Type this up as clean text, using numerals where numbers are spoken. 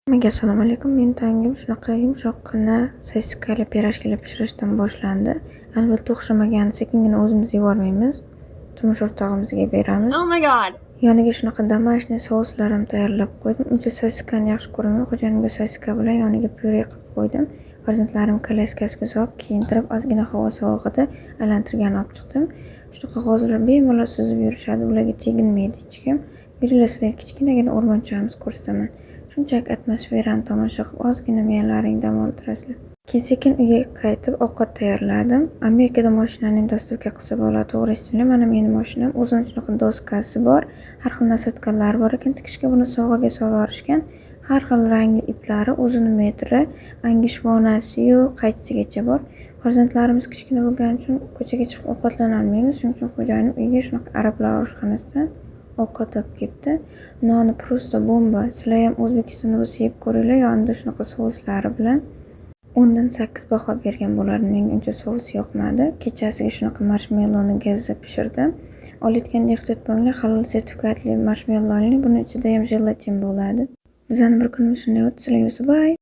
Hammaga assalomu alaykum. Meni tongim shunaqa yumshoqqina sosiskali pirojkalar pishirishdan boshlandi. Albatta, o'xshamaganini sekingina o'zimiz yevormaymiz. Turmush o'rtog'imizga beramiz. Oh my God. Yoniga shunaqa домашний souslar ham tayyorlab qo'ydim. Uncha sosiskani yaxshi ko'rmayman. Xo'jayinimga sosiska bilan yoniga pyure qilib qo'ydim. Farzandlarim kolyaskasiga solib, kiyintirib, ozgina havo sovug'ida aylantirgani olib chiqdim. Shunaqa g'ozlar bemalol suzib yurishadi. Ularga teginmaydi hech kim. Yuringlar, sizlarga kichkinagina o'rmonchamiz ko'rsataman. Shunchaki atmosferani tomosha qilib, ozgina miyalaring dam oldirasizlar. Keyin sekin uyga qaytib ovqat tayyorladim. Amerikada moshinani ham доставка qilsa bo'ladi, to'g'ri eshitdinglar. Mana meni moshinam. O'zini shunaqa doskasi bor. Har xil насадка lari bor ekan. Tikishga buni sovg'aga solvorishgan. Har xil rangli iplari, o'zini metri, angishvonasiyu qaychisigacha bor. Farzandlarimiz kichkina bo'lgani uchun ko'chaga chiqib ovqatlana olmaymiz. Shuning uchun xo'jayinim uyga shunaqa arablar oshxonasidan ovqat olib kelibdi. Noni просто bomba. Sizlar ham O'zbekistonda bo'lsa yeb ko'ringlar, yonida shunaqa souslari bilan. 10 dan 8 baho bergan bo'lardim. Menga uncha sous yoqmadi. Kechasiga shunaqa marshmalloni gazza pishirdim. Olayotganda ehtiyot bo'linglar, halol sertifikatli marshmallo oling. Buni ichida ham jelatin bo'ladi. Bizani bir kunimiz shunday o'tdi. Sizlarga bo'lsa, bye.